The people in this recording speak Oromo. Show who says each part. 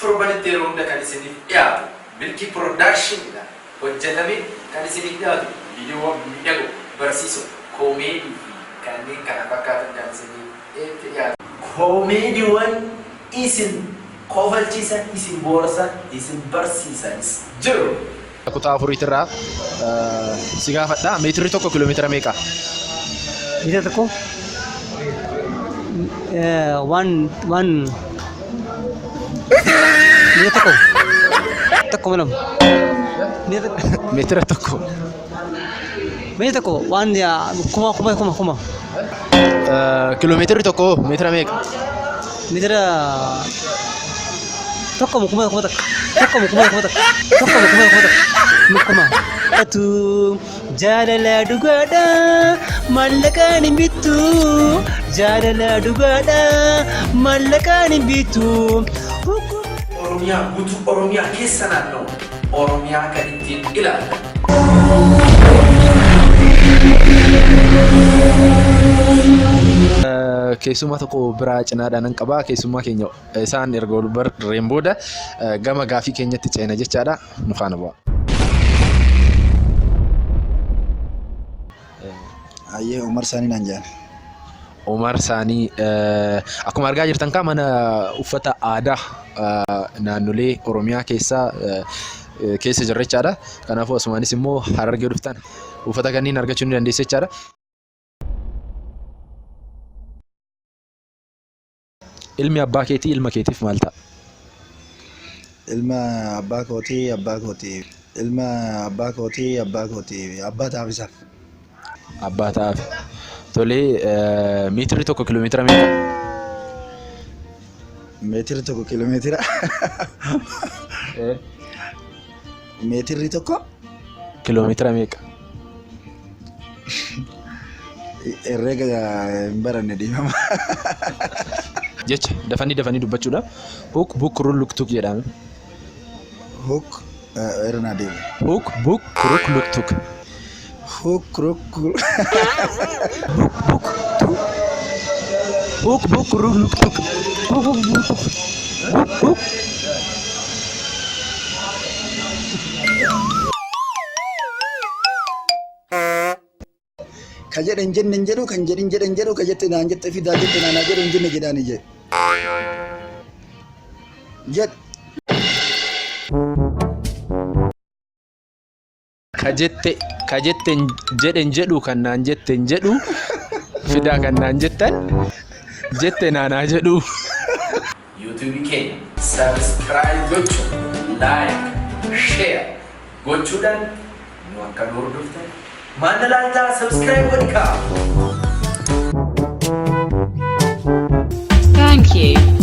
Speaker 1: Torbanitti yeroo hunda kan isiniif dhiyaatu Milkii Production dhaan hojjetamee kan isiniif dhiyaatu viidiyoowwan mimmiidhagoo, barsiisoo, koomeedii fi kanneen kana fakkaatan kan isiniif dhiyaatu. Koomeediiwwan isin kofalchiisan, isin bohaarsan, isin barsiisanis jiru.
Speaker 2: Kutaa afuriitirraa si gaafadha. Meetirri tokko kiiloomeetira meeqa?
Speaker 3: Meetira tokko waan waan meetira tokko tokko lama meetira
Speaker 2: Meetira tokko.
Speaker 3: meetira tokko waan kuma kuma kuma kuma
Speaker 2: Kiiloomeetirri tokko meetira meeqa?
Speaker 3: meetira tokko kuma kuma takka tokko kuma kuma takka tokko kuma kuma takka kuma atu jaalala dhugaadha maallaqaan hin bittu jaalala dhugaadha maallaqaan hin bittu.
Speaker 1: Oromiyaa guutuu Oromiyaa keessa naanna'u Oromiyaa kan ittiin ilaallan.
Speaker 2: Keessummaa tokko biraa cinaadhaan nan qaba. Keessummaa keenya isaan erga ol barreen booda gama gaafii keenyatti ceena jechaadha. Nu faana bu'aa.
Speaker 4: Hayyee Umar Saanii naan jedhan.
Speaker 2: Umar Saanii akkuma argaa jirtan kaa mana uffata aadaa naannolee Oromiyaa keessaa keessa jirra jechaadha. Kanaafuu asumaanis immoo Harargee dhuftan uffata kanneen argachuu ni dandeessu jechaadha. Ilmi abbaa keetii ilma keetiif maal ta'a?
Speaker 4: Ilma abbaa kootii abbaa kootii ilma abbaa kootii abbaa kootii abbaa ta'aaf isaaf.
Speaker 2: Abbaa ta'aaf. Tolee meetirri tokko kiiloomeetira meeqa?
Speaker 4: Meetirri tokko kiiloomeetira. Meetirri tokko
Speaker 2: Kiiloomeetira meeqa?
Speaker 4: Herreega hin baranne dhiifama.
Speaker 2: Jecha dafanii dafanii dubbachuudha. Huk buk rul luk tuk jedhame.
Speaker 4: Huk irra naa deebi.
Speaker 2: Huk buk ruk luk tuk.
Speaker 4: Huk ruk
Speaker 2: Buk buk tu. Huk buk ruk luk tuk. Buk buk buk buk. Buk buk.
Speaker 4: Ka jedhe hin jenne hin jedhu kan jedhin jedhe hin jedhu ka jette naan jette fidaa jette naan haa jedhu hin jenne jedhaani jedhe. Jedhe.
Speaker 2: Ka jette ka jette hin jedhe hin jedhu kan naan jette hin jedhu fidaa kan naan jettan jette naan haa jedhu.
Speaker 1: YouTube keenya subscribe gochuun, like, share gochuudhaan nu akka nu hordoftan maal na laaltaa subscribe godhi kaa.
Speaker 5: Thank you.